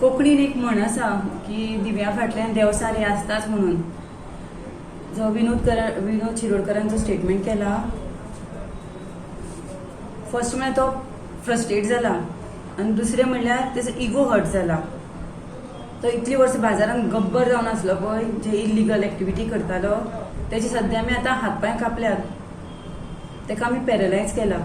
कोंकणीन एक म्हण आसा की दिव्या फाटल्यान देवसार हे आसताच म्हणून. जो विनोद शिरोडकरान जो स्टेटमेंट केला, फर्स्ट म्हळ्यार तो फ्रस्ट्रेट जाला आनी दुसरें म्हणल्यार तेजो इगो हर्ट जाला. तो इतली वर्सां बाजारान गब्बर जावन आसलो पळय, जे इल्लिगल एक्टिविटी करतालो, तेजे सद्या आमी आतां हात पांय कापल्यात, ताका आमी पॅरलायज केला.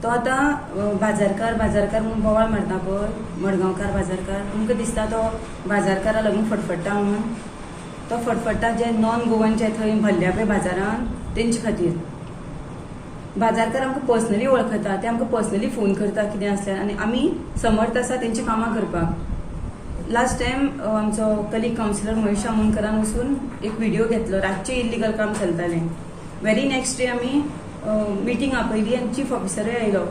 तो आतां बाजारकार बाजारकार म्हणून बोवाळ मारता पळय, मडगांवकार बाजारकार. तुमकां दिसता तो बाजारकारा लागून फटफट्टा म्हणून? तो फटफट्टा जे नॉन गोवन जे थंय भरल्या पळय बाजारान तेंचे खातीर. बाजारकार आमकां पर्सनली वळखता, ते आमकां पर्सनली फोन करता कितें आसल्यार, आनी आमी समर्थ आसा तेंची कामां करपाक. लास्ट टायम आमचो कलीग कावन्सिलर महेश आमोणकरान वचून एक व्हिडिओ घेतलो, रातचें इल्लिगल काम चलतालें. व्हेरी नेक्स्ट डे आमी मिटींग आपयली आनी चीफ ऑफिसरूय आयलो.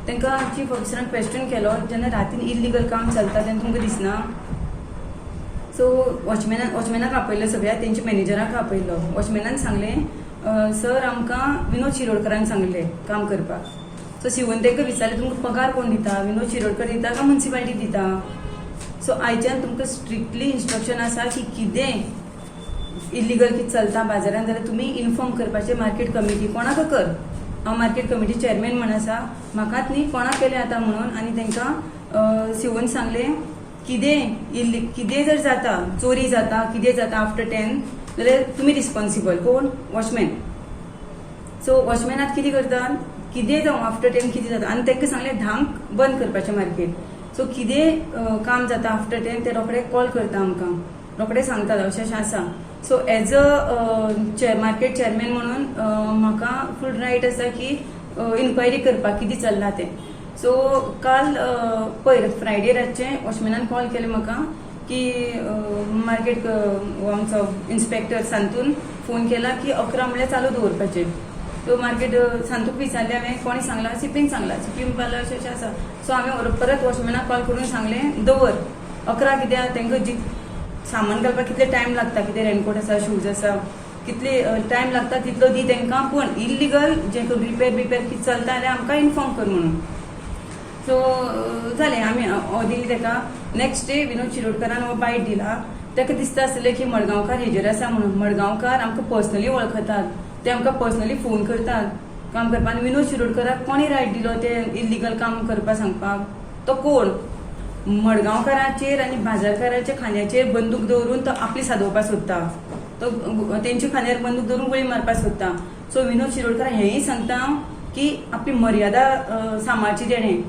तांकां चीफ ऑफिसरान क्वेश्चन केलो, जेन्ना रातीन इल्लिगल काम चलता तेन्ना तुमकां दिसना? सो वॉचमॅनाक आपयलो, सगळ्या तेंच्या मॅनेजराक आपयलो. वॉचमॅनान सांगलें, सर, आमकां विनोद शिरोडकरान सांगलें काम करपाक. सो शिवून तांकां विचारलें, तुमकां पगार कोण दिता, विनोद शिरोडकर दिता काय मुन्सिपालिटी दिता? सो आयच्यान तुमकां स्ट्रिक्टली इन्स्ट्रक्शन आसा की कितें इल्लिगल कितें चलता बाजारान जाल्यार तुमी इन्फॉर्म करपाचें मार्केट कमिटी. कोणाक कर, हांव मार्केट कमिटी चेअरमॅन म्हण आसा, म्हाकाच न्ही, कोणाक केलें आतां म्हणून. आनी तांकां शिवून सांगलें, कितें कितें जर जाता, चोरी जाता, कितें जाता आफ्टर 10 जाल्यार तुमी रिस्पॉन्सिबल. कोण? वॉचमॅन. सो वॉचमॅन आतां कितें करतात, कितें जावं, आफ्टर 10 कितें जाता, आनी तांकां सांगलें 10क बंद करपाचें मार्केट. सो कितें काम जाता आफ्टर 10, ते रोखडे कॉल करता आमकां, रोखडे सांगतात अशें अशें आसा. So as a market chairman म्हणून म्हाका फूल रायट आसा की इन्क्वायरी करपाक कितें चल्लां तें. सो काल पयर फ्रायडे रातचें वॉचमॅनान कॉल केलें म्हाका की मार्केट आमचो इन्स्पेक्टर सांतून फोन केला की 11 म्हणल्यार चालू दवरपाचें. सो मार्केट सांतूक विचारलें हांवें, कोणी सांगलां? सिपीन सांगलां. सिपी म्हणपाक लागलो, अशें अशें आसा. सो हांवें परत वॉचमॅनाक कॉल करून सांगलें, दवर 11, कित्याक तांकां जी सामान घालपाक कितले टायम लागता, कितें रेनकोट आसा, शूज आसा, कितले टायम लागता तितलो दी तांकां, पूण इल्लिगल जें रिपेर बिपेर कितें चलता जाल्यार आमकां इन्फॉर्म कर म्हणून. सो जालें, आमी दिली ताका. नेक्स्ट डे विनोद शिरोडकरान हो बायट दिला. ताका दिसता आसलें की मडगांवकार हेजेर आसा म्हणून. मडगांवकार आमकां पर्सनली वळखतात, ते आमकां पर्सनली फोन करतात काम करपाक. आनी विनोद शिरोडकराक कोणी रायट दिलो ते इल्लिगल काम करपाक सांगपाक? तो कोण? मडगांवकाराचेर आनी बाजारकाराच्या खांद्याचेर बंदूक दवरून तो आपली सादोवपाक सोदता. तो तेंच्या खांद्यार बंदूक दवरून गुळी मारपाक सोदता. सो विनोद शिरोडकर हेंय सांगता की आपली मर्यादा सांबाळची तेणें.